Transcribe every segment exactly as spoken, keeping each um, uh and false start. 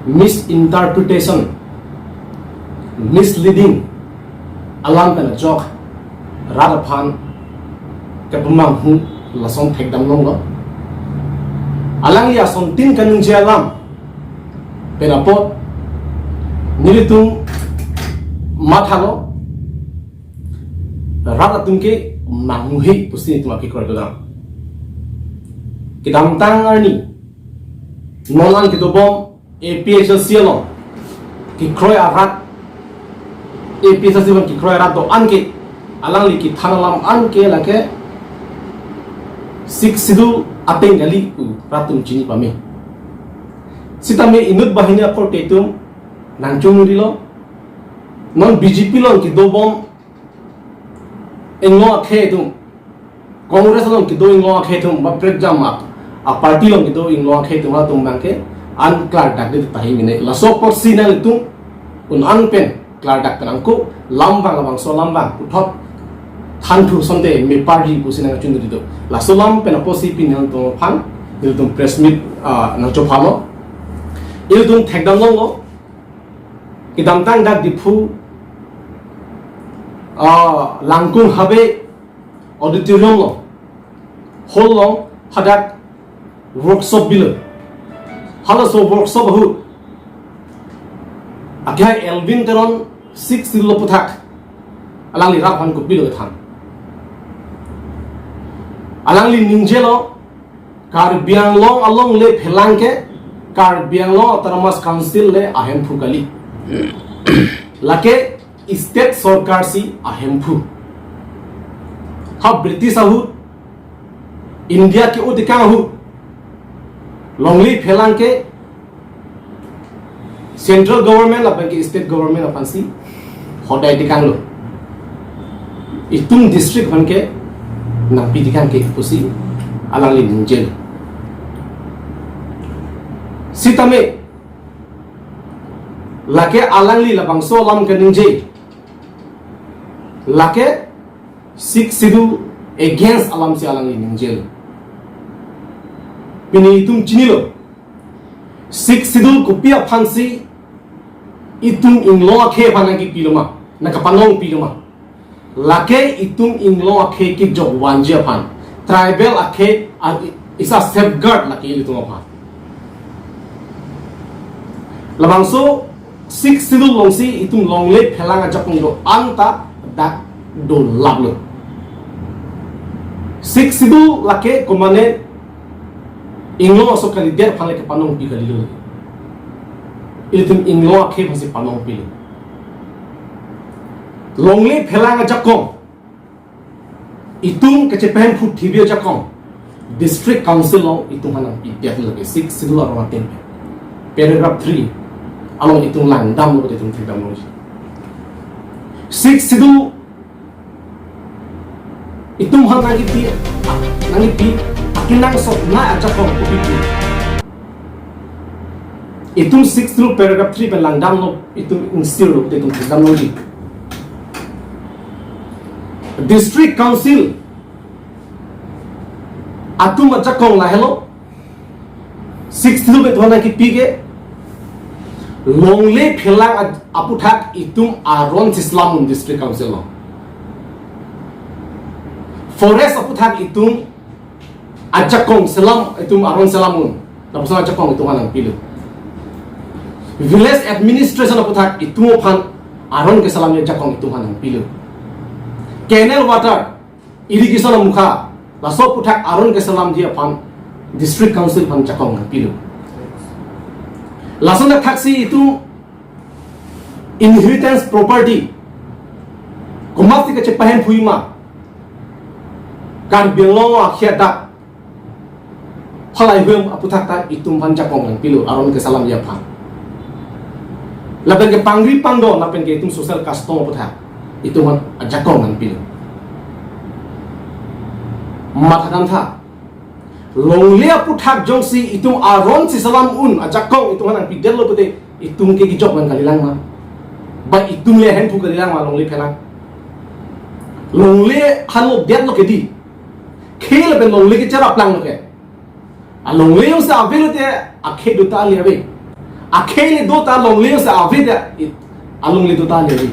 misinterpretation, misleading alam pen ajok rat aphan kepamanghu lason thekdam longlo. Alangli asontin kaningje alam pen apot nelitum mathalo, rat atum ke manghuhe pusi nelitum akekroi dodam. Kedamtang arni non an kedobom A P H L C along kekroi arat, A P H L C along kekroi arat do-an ke, alangli kethan alam an ke lake Sixth Schedule ateng kali pu rat atum chini pame. Sitame inut banghini akorte atum nangchongrilo, non B J P along kedobom inglong akhei atum, Congress along kedo inglong akhei atum, ba prekjam a, a party along kedo inglong akhei atum, atum abang ke an klardak det tahai mene. Laso apotsi nanglitum un-an pen klardak pen nangko, lam abang labangso alam abang puthot thanthu sonte me party pusi nangchun dito. Laso alam pen apotsi pini nangtum aphan nelitum press meet, ah, nangchophalo. Ilitum thekdam longlo. Kedamtang dak Diphu, ah, Langkung Habe Auditorium along, hall along hadak workshop bilo. Halaso workshop ahut akehai Elwin Teron Sixth Schedule aputhak alangli rat aphan kopilo kethan. Alangli ningjelo, Karbi Anglong alongle phelang ke Karbi Anglong Autonomous Council le ahemphu kali. Lake state sorkar si ahemphu. Ha British ahut, India ke-o tekang ahut, longle phelang ke central government lapen ke state government aphansi hodai tekanglo. Itum district aphan ke nangpi tekang ke pusi alangli ningjelo. Sitame lake alangli labangso alam kaningje, lake Sixth Schedule against alamsi alangli ningjelo. Pini itum chinilo, Sixth Schedule kopi aphansi itum inglong akhei aphan nangkepilo ma, nangkepanongpilo ma? Lake itum inglong akhei kejok vanji aphan, tribal akhei a-, is a safeguard lake ilitum aphan. Labangso Sixth Schedule alongsi itum longle phelang ajakong do-an ta dak dolaplo. Sixth Schedule lake komatne inglong aso kalidet aphan le kepanongpi kalilo. Ilitum inglong akhei aphansi panongpilo. Longle phelang ajakong, itum kachepahemphu thibi ajakong, district council along itum aphan nangpidetlo ke, Sixth Schedule arong ateng. Paragraph three along itum langdamlo, itum thekdamlo. Sixth Schedule itum aphan nangkepi, nangkepi akenangsot na ajakong kopi pu. Itum Sixth Schedule paragraph three pen langdamlo, itum ingsirlo, itum thekdamlo ji. District Council atum ajakong lahelo, Sixth Schedule pen itum aphan nangkepi ke, longle phelang a-, aputhak itum aron si selam un District Council along. Forest aputhak itum ajakong selam, itum aron selam un. Lapuson ajakong itum aphan nangpilo. Village administration aputhak itum aphan aron keselamji ajakong itum aphan nangpilo. Canal water, irrigation amukha, laso aputhak aron keselamji aphan District Council aphan ajakong nangpilo. Lason athaksi itum inheritance property, komatsi kachepahemphui ma, Karbi Anglong akhei adak, phalai hum aputhak ta itum aphan ajakong nangpilo aron keselamji aphan. Lapen ke pangri pangdo, lapen ke itum social custom aputhak itum aphan ajakong nangpilo. Mathadamtha, longle aputhak jongsi itum aron si selam un ajakong itum aphan nangpidetlo pute, itum ke kejok abang kalilang ma? Ba itum le ahemphu kalilang ma longle phelang? Longle hanlo detlo ke di. Khei lapen longle ke cherap langlo ke. A longle jongsi avelo te akhei do ta ali ave. Akhei le do ta longle si ave ta, it, alongle do ta le ri.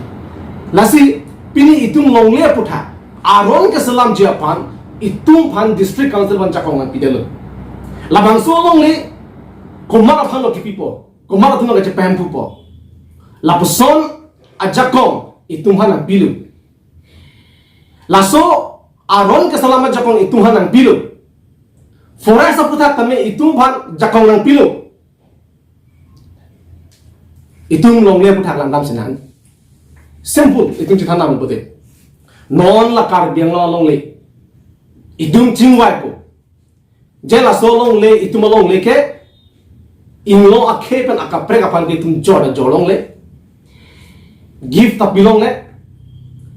Lasi pini itum longle aputhak aron keselamji aphan itum aphan district council aphan jakong nangpidetlo. Labangso alongle komat aphan lo kipipo, komat atum lo kachepahemphupo. Lapuson ajakong itum aphan nangpilo. Laso aron keselam ajakong itum aphan nangpilo. Forest aputhak tame itum aphan jakong nangpilo. Itum longle aputhak langdam sinan. Simple, itum chethan nangpo te. Non la Karbi Anglong alongle itum chingvaipo. Je laso alongle, itum alongle ke inglo akhei pen akaprek aphan ke itum jor ta jor longle. Gift ta pi longle.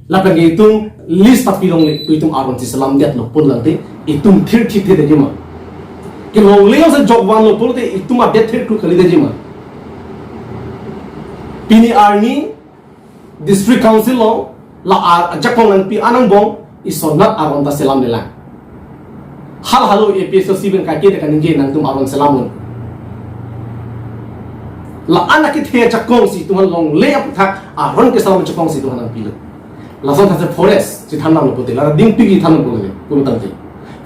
Lapen ke itum lease ta pi longle, pu itum aron si selamdetlo pulote itum thirthipthedetji ma? Ke longle jongsi jokvanlo pulote itum adet thirthu kalidetji ma? Pini arni district council along la a-, ajakong nangpi anang angbong isonat aron ta selamlelang. Hal halo A P H L C pen kaike ta kaningje nangtum aron selam un. La-an akethe ajakong si itum aphan longle aputhak aron keselam ajakong si itum aphan nangpilo. Lason thase forest si than nangpo te, la dingpi ki than nangpo te, pulotangte.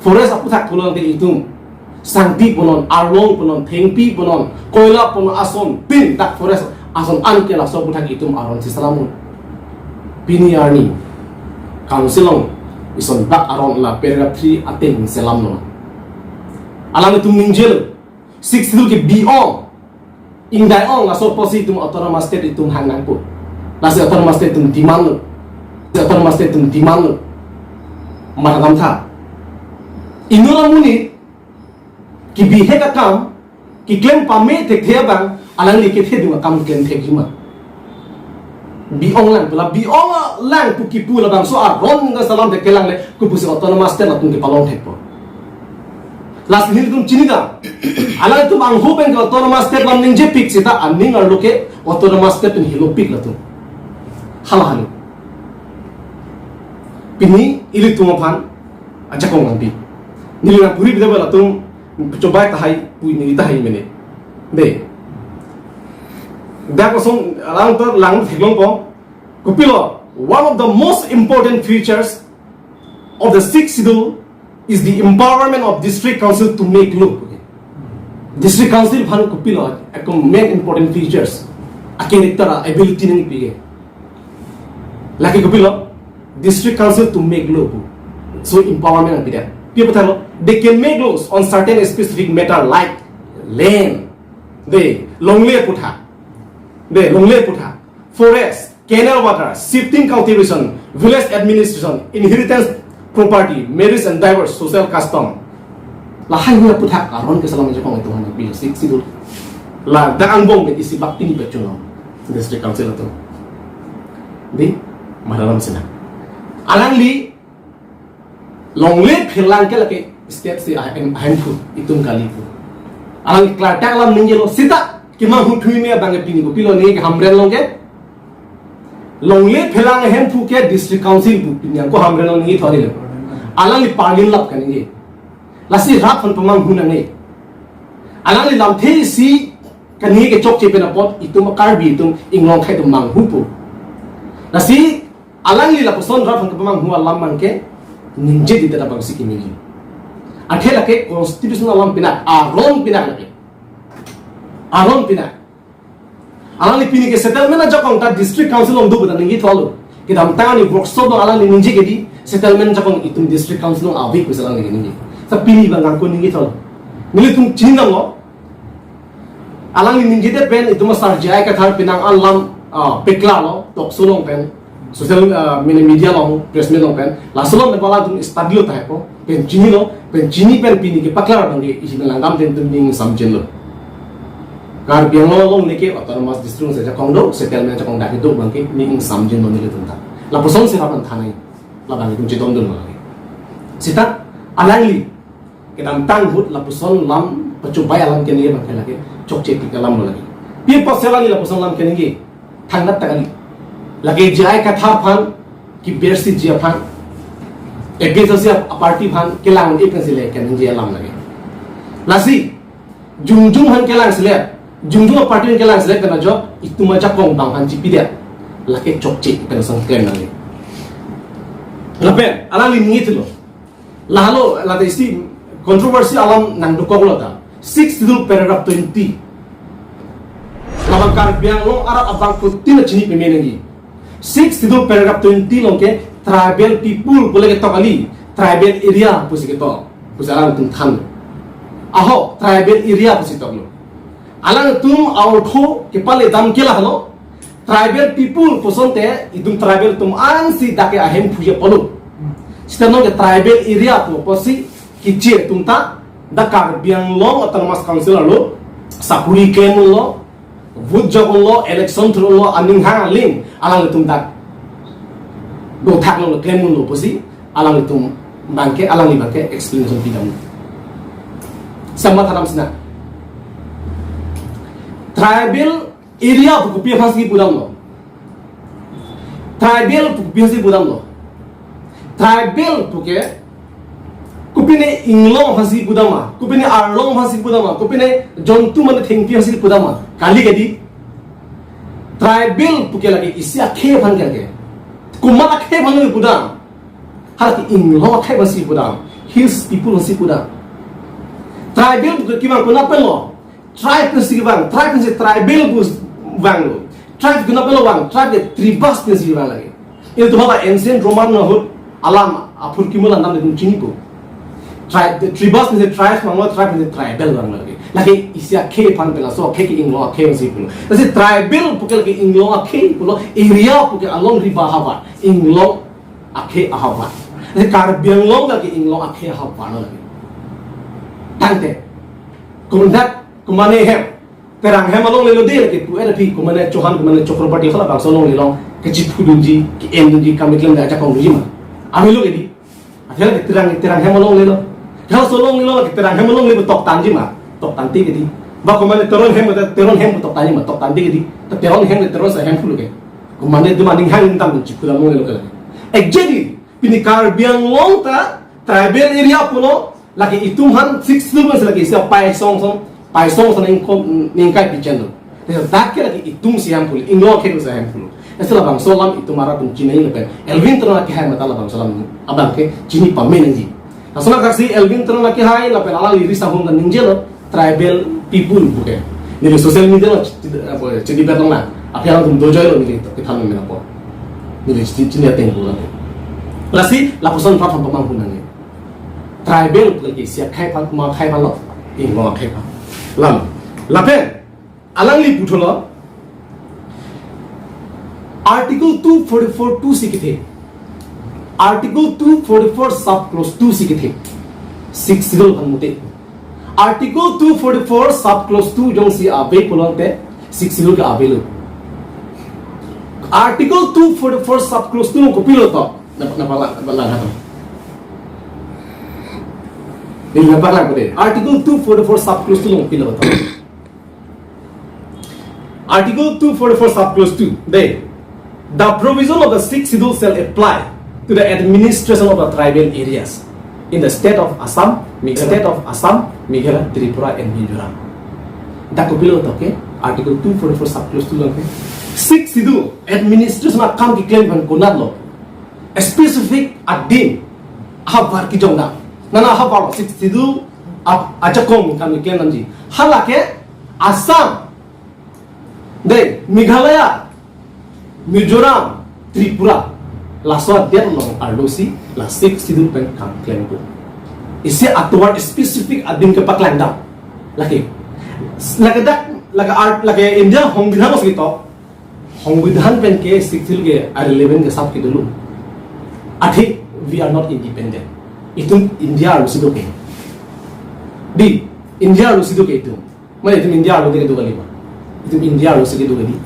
Forest aputhak pulotangte itum sangpi punon, arlong punon, thengpi punon, koila punon, ason tin dak forest ason an ke laso aputhak itum aron si selam un. Pini arni council along ison dak aron la paragraph three ateng selamlo. Alanglitum ningjelo, Sixth Schedule ke bi-ong, ingdai-ong, laso apotsi itum autonomous state itum hang nangpo. Lasi autonomous state itum demand lo. Lasi autonomous state itum demand lo. Matha damtha. Inut amonit kebihek akam, keklem pame thekthe abang, alangli kethedung akam klem thekji ma? Bi-ong lang pu, la bi-ong lang pu kipu labangso aron keselam thek kelang le, kopusi autonomous state latum kepalong thekpo? Lasi nelitum chinidam. Alangtum angho pen ke autonomous state lam ningjepik seta aning arlo ke autonomous state pen hilopik latum. Hala halo. Pini ilitum aphan ajakong nangpi. Neli nangpuri pida ba latum chobai tahai, pui neli tahai mene. De. Dak kosong alang to lang theklongpo. Kopilo, one of the most important features of the Sixth Schedule is the empowerment of district council to make law. District council aphan kopilo, a main important features, a character, a ability nangpi ke. Lake kopilo, district council to make law. So empowerment nangpidet. Pi aputhak lo, they can make laws on certain specific matter like land. De, longle aputhak. De, longle aputhak. Forest, canal water, shifting cultivation, village administration, inheritance property, marriage and divorce, social custom. Lahai hini aputhak aron keselam ajakong itum aphan nangpi, Sixth Schedule. La dak angbong pen isi bak pini pechunong district council atum. De, matha dam sinan. Alangli longle phelang ke lake state si ahem, ahemphu itum kali pu. Alang klardak alam ningjelo seta kemanghu thume abang ke pini kopilo ningje ke Hamren along ke. Longle phelang ahemphu ke district council pu pini ako Hamren along ningje thori le. Alangli parlin lap kaningje. Lasi rat aphan pamanghu nangne. Alangli lamthe isi kaningje ke chokche pen apot itum Karbi atum inglong akhei atum manghupo. Lasi alangli lapuson rat aphan kepamanghu alam abang ke ningjedet abang si kimi. Athe lake constitution alam pinak, aron pinak lake. Aron pinak. Alangli pini ke settlement ajakong ta district council along do pu ta ningje tholo. Kedamtang arni workshop along alangli ningje ke di settlement ajakong itum district council along ave pusi alangli ningje. Ta pini abang angko ningje tholo. Nelitum chinidamlo. Alangli ningjedet pen itum asar J I Kathar penang alam, ah, paklarlo, talk show along pen, social, ah, mane media along, press meet along pen, laso along pen alangtum study lo tahai po, pen chinilo, pen chini pen pini kepaklar abang ke isi langdam pen itum ning samjinlo. Karbi Anglong alongle ke autonomous district si ajakong do, settlement ajakong dak do abang ke ning samjinlo nelitum ta. Lapuson si rat aphan thanai, labang itum chetongdun abang ke. Seta alangli kedamtang ahut lapuson alam pachobai alam keningje abang ke lake chokche tik alam lo lake. Pi apotsi alangli lapuson alam keningje? Thangnat ta kali. Lake J I Kathar aphan kebersi ji aphan, A P H L C a-party aphan kelang un-e pensi le keningje alam lake. Lasi jongjong aphan kelang si le Jumjum aparty kelang selek pen ajok itum ajakong bang aphan chipidet. Lake chokche pen sang klem nangji. Lapen alangli ningje thulo. Lahelo lata isi controversy alam nangdokoklo ta. Sixth Schedule paragraph twenty. Labang Karbi Anglong arat abangphutin chini peme nangji. Sixth Schedule paragraph twenty along ke tribal people pu le ketok kali, tribal area pusi ketok. Pusi alangtum than. Ahok, tribal area pusi toklo. Alangtum a-ortho kepale dam ke lahelo. Tribal people pu asonte itum tribal atum ansi dak ke ahemphu apotlo. Seta non ke tribal area pu apotsi kiche atum ta dak Karbi Anglong Autonomous Council arlo sakuri klem unlo, vote jok unlo, election thur unlo, aning hang aling alangtum dak dothak lo klem unlo pusi alangtum abangke, alangli abangke explanation pidam. Sama tadam sina. Tribal area pu kopi aphansi pudamlo? Tribal pu kopi aphansi pudamlo? Tribal pu ke kopine inglong aphansi pudam ma, kopine arlong aphansi pudam ma, kopine jontu mane thengpi aphansi pudam ma? Kali kedi. Tribal pu ke lake isi akhei aphan ke lake. Komat akhei aphan pudam? Halake inglong akhei aphansi pudam. Hills people aphansi pudam. Tribal pu ke kevang konat penlo? Tribe pensi kevang, tribe pensi tribal pu vanglo. Tribe konat penlo vang? Tribe ke tribus pensi vang lake. Ilitum hala ancient Roman ahut alam aphurkimo alam dam itum chinipo. Tribe, tribus pensi tribe vanglo, tribe pensi tribal vanglo lake. Lake isi akhei aphan pen laso akhei ke inglong akhei pensi pulo. Lasi tribal pu ke lake inglong akhei pulo, area pu ke along riba ahavar, inglong akhei ahavar. Lasi Karbi Anglong lake inglong akhei ahavar lo lake. Tangte. Komandat, komane hem. Terang hem along lelo de lake pu-et aphi, komane Chauhan, komane Chakraborty halabangso along lelo. Kechiphudunji, ke-endunji, kam keklem ajakong dunji ma? Avelo kedi. Athe lake Terang, Terang hem along lelo. Halaso along lelo lake Terang hem along le pu toktanji ma? Toktangte kedi. Ba komane Teron hem, Teron hem pu toktanji ma? Toktangte kedi. Ta Teron hem le Teron asai hemphu lo ke. Komane dum aning hang ingtam chiphu dam along lelo ke lake. Exactly. Pini Karbi Anglong ta tribal area pulo, lake itum aphan Sixth Schedule pensi lake isi apaisong song, paisong song ningko, ningkai pichen lo. Lasi dak ke lake itumsi hemphu, inglong akhei atumsi hemphu. Lasi labangso alam itum arat atum chini lapen Elwin Teron akehai mate labangso alam abangke chini pame nangji. Laso alam kaksi Elwin Teron akehai lapen alangli ri sahung kan ningjelo tribal people pu ke. Neli social media along chidi, apa, chidi bet lonang. Aphi alangtum dojoilo neli to kethan mena po. Neli chini, chini ateng pulang. Lasi lapuson platform pamang hunang. Tribal pu ke isi akhei aphan, komat akhei aphan lo? Inglong akhei aphan. Lam. Lapen alangli puthotlo, Article two forty-four two si kethe. Article two forty-four sub clause two si kethe. Sixth Schedule aphan mute. Article two forty-four sub clause two jongsi ave pulote Sixth Schedule ke avelo. Article two forty-four sub clause two kopilo to? Na, na pala, pala hato. Neli na pala ko de. Article two forty-four sub clause two kopilo to? Article two forty-four sub clause two, de, the provision of the Sixth Schedule shall apply to the administration of the tribal areas in the state of Assam, Meg-, state of Assam, Meghalaya, Tripura and Mizoram. Dak kopilo to ke, Article two forty-four sub clause two along ke. Sixth Schedule administration akam keklem aphan konatlo? Specific adim ahavar kejongdam. Nana ahavar lo Sixth Schedule ap-, ajakong kam keklem damji. Halake Assam, de, Meghalaya, Mizoram, Tripura, laso adet along arlosi la Sixth Schedule pen kam klempo. Isi atovar specific adim kepaklang dam. Lake, lake dak, lake art, lake India Songbidhan alongsi to. Songbidhan pen ke Sixth Schedule ke irrelevant ke sap ke dulu. Athe we are not independent. Itum India arlosi do ke. Di, India arlosi do ke itum. Mane itum India arlo ke do kali ma? Itum India arlosi kedo kali.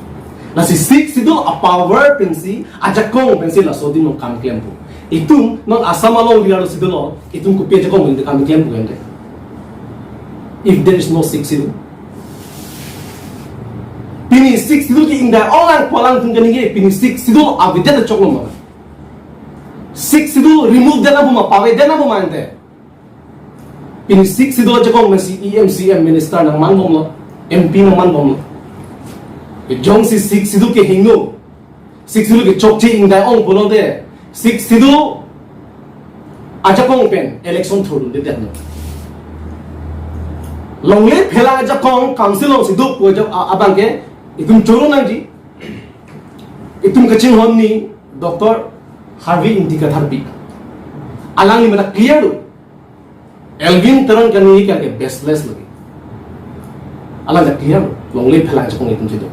Lasi Sixth Schedule apower pensi, ajakong pensi laso adim along kam klempo. Itum non Assam alongri arlosi dolo, itum kopi ajakong pensi kam klempo kente? If there is no Sixth Schedule. Pini Sixth Schedule ke ingdai-ong lang pu alangtum kaningje, pini Sixth Schedule avedet choklo ma? Sixth Schedule remove det nangpo ma, pavedet nangpo ma ante? Pini Sixth Schedule ajakong pensi E M, C M, minister nangmanbomlo. M P maman bom. Jongsi Sixth Schedule kehingno, Sixth Schedule kechokche ingdai ong pulote, Sixth Schedule ajakong pen election thurdunde det no. Longle phelang ajakong council alongsi do pu ajak a-, abangke itum choro nangji. Itum kachinghon ni Doctor Harvey Ingti Katharpi. Alangli mena clear do. Elwin Teron kaningje ke baseless lagi. Alang ta clear lo, longle phelang ajakong itum si do.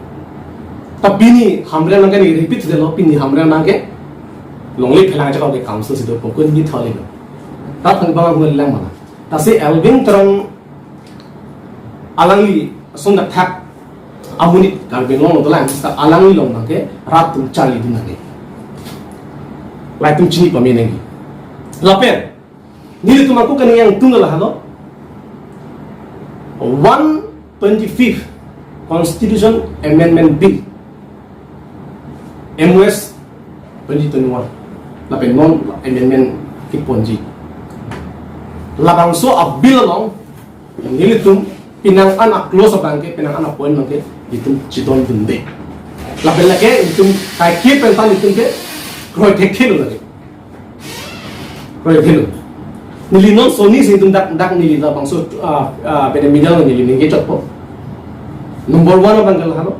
Ta pini Hamren nangke ni repeat delo, pini Hamren nangke longle phelang ajakong ke council si do, pokok ni thali lo. Ta thang bang hua lang mana. Lasi Elwin Teron alangli ason dak thak amonit Karbi Anglong lo dolang, ta alangli along nangke rat atum charlidun nangji. Lahai atum chini pame nangji. Lapen nelitum ako kaningje atum lahelo, one twenty-fifth Constitution Amendment Bill, M O S twenty twenty-one. Lapen non amendment keponji. Labangso a-bill along nelitum penang an a-clause abangke, penang an a-point abangke itum chedondunde. Lapen lake itum kaike pen tan itum ke kroi thekthe lo lake. Kroi thekthe lo. Neli non soni si itum dak, dak neli labangso, ah, ah, pen media along neli ningje chotpo. Number one abangke lahelo,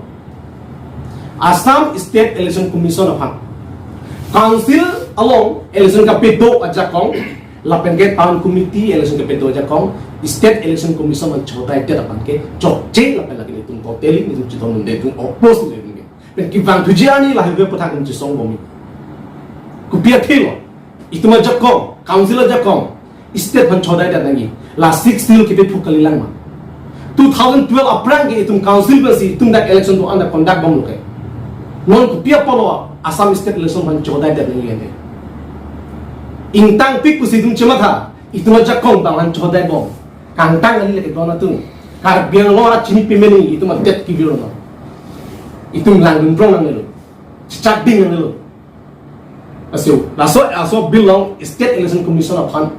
Assam State Election Commission aphan, council along election kapedo ajakong, lapen ke town committee election kapedo ajakong, State Election Commission aphan chodaidet aphan ke chokche, lapen lake nelitum totally nelitum chedondunde, itum oppose nelitum ke. Pen kevang thuji ani lahai aputhak itum chesong bomji. Kopi athilo, itum ajakong, council ajakong, state aphan chodaidet nangji. La Sixth Schedule kipi phuk kalilang ma. Two thousand twelve aphrang ke itum council pensi itum dak election do-an dak conduct bomlo ke. Non kopi apotlo Assam State election aphan chodaidet nangji ante. Ingtangpik pusi itum chematha, itum ajakong bang aphan chodai bom. Kangtang kali lake don atum. Karbi Anglong arat chini pame nangji, itum adet kevir lo. Itum langdun prong nangnelo. Chechak ding nangnelo. Aso, laso, laso a-bill along State Election Commission aphan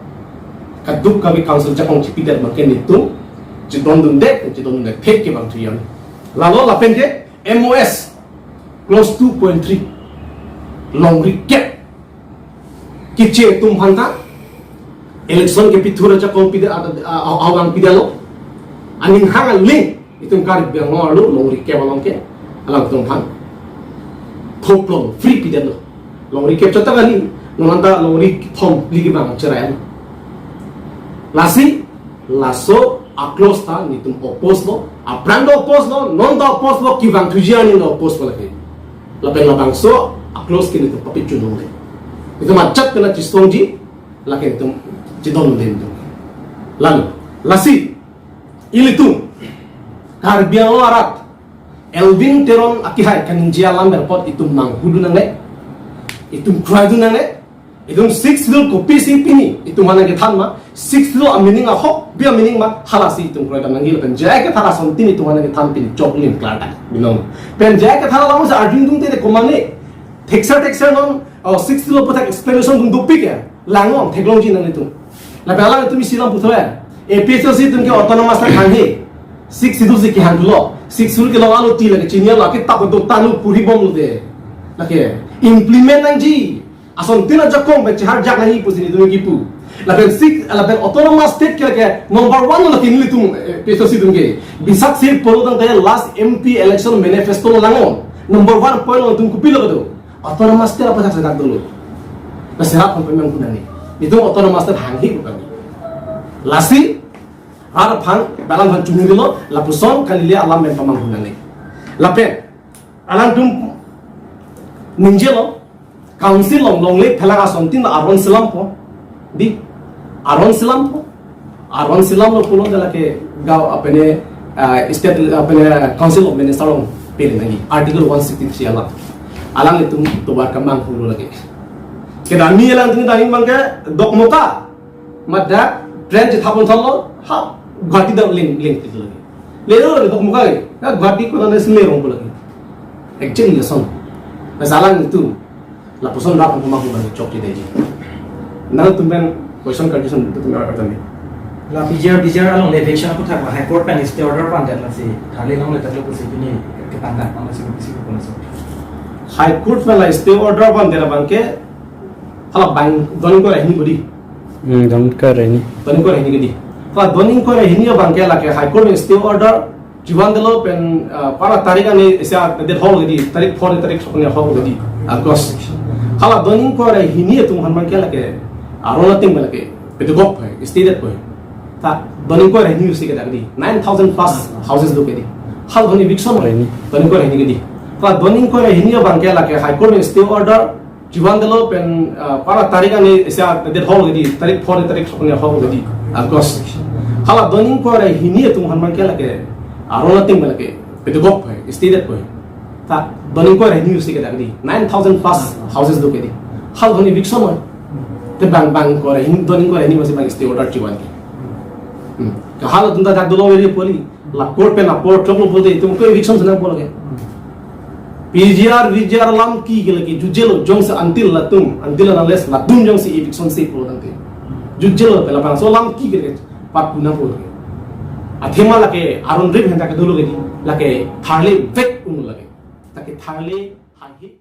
kadokave council ajakong chipidet abangke nelitum chedondunde, chedondunde thek kevang thuji an. Lalo lapen ke M O S clause two point three, longri kep keche atum aphanta election kepithur ajakong pide, a, a, a, awang pidetlo. Aning hang aling itum Karbi Anglong arlo longri kep along ke alangtum aphan thoplo, free pidetlo. Longri kep chot ta kali, non anta longri kethom phli kevang cherai. Lasi laso a-clause ta nelitum oppose lo, aphrang ta oppose lo, non ta oppose lo, kevang thuji ani ta oppose lo lake. Lapen labangso a-clause ke nelitum papi chunong le. Itum ajat kena chesongji, lake itum chedondunde itum. Lalu, lasi, ilitum Karbi Anglong arat, Elwin Teron akehai kaningje alam berpot itum nanghudun nangne, itum kroidun nangne, itum Sixth Schedule kopisi pini itum aphan nangkethan ma, Sixth Schedule a-meaning ahokpet a-meaning ma, halasi itum kroidam nangji lapen J I Kathar asontin itum aphan nangkethan pini choklim klardak binong. Pen J I Kathar along sa arjun tung te komatne thekser thekser non, oh, Sixth Schedule aputhak explanation tung dopik ya, langnon theklongji nanglitum. Lapen alanglitum isi alam puthot ya, A P H L C atum ke autonomous ta hanghe, Sixth Schedule si kehang thulo, Sixth Schedule kelong alo ti lake chini alo, kitap do tanu puri bomlo de. Lake implement nangji. Asontin ajakong pen cheharjak nangji pusi nelitum kipu. Lapen six, lapen autonomous state ke, ke number one lo lake nelitum, eh, A P H L C atum ke. Bisak si polo tangte last M P election manifesto lo langnon. Number one point lo itum kopilo kedo. Autonomous state aputhak sedak dolo. Na serak pun pemang guna ni. Itum autonomous state hanghe ko kami. Lasi, rat aphan, balang aphan chungrilo, lapuson kalilia alam pen pamang guna ni. Lapen, alangtum ningjelo, council along longle phelang asontin aron selampo. Di, aron selampo. Aron selamlo pulote lake gaon apene, ah, state apene Council of Minister along pele nangji. Article one sixty-three alam. Alanglitum tovar kemang pulo lake. Kedam ni alangtum ta ning bangke Dokmoka. Mada train chethap pon thanlo, ha, Guwahati dam ling, ling ti lagi. Lelo lagi Dokmoka lagi. Na Guwahati kona na sini rong lagi. Actually lason. Masalah itu. Lapuson rat pemang huban chok di deji. Nangtum pen question kali son tum rat kami. La P G R, P G R along le eviction aputhak la High Court pen stay order pandet lasi tharle longle tanglo pusi pini ketang dak pang lasi pusi ko laso. High Court pen la stay order pandet abangke hala bang don ingkoi ra hini ko di. Hmm, don ingkoi ra hini. Don ingkoi ra hini ko di. Hala don ingkoi ra hini abangke lake High Court pen stay order chivan detlo pen, ah, para tarik ani isi adet hol ko di, tarik four, tarik throksi hol ko di, August. Hala don ingkoi ra hini atum aphan abangke lake aron ating abangke pedegok hai, stay det ko hai. Ta don ingkoi ra hini usi ke dak di, nine thousand plus houses do ke di. Hala don eviction ra hini. Don ingkoi ra hini ko di. Ta don ingkoi ra hini abangke lake High Court pen stay order chivan detlo pen, ah, para tarik ani isi adet hol ko di, tarik four, tarik throksi hol ko di, August. Hala don ingkoi ra hini atum aphan abangke lake aron ating abangke pedegok hai, stay det ko hai. Ta don ingkoi ra hini usi ke dak di, nine thousand plus houses do ke di. Hala don eviction ra. Te bang bang ingkoi ra hini, don ingkoi ra hini masi bang stay order chivan ke. Hmm. Ke hala atum ta dak dolo very poorly. La court pen apor choklo pulote itum ko eviction si nangpo lake. P G R, V G R alam ki ke lake jutjelo, jongsi until latum, until and unless latum jongsi eviction si pulo tangte jutjelo, pen labangso alam ki ke lake pat pu nangpo lake. Athema lake aron rip henta ke dolo ke di, lake tharle vek un lake. Ta ke tharle haihe.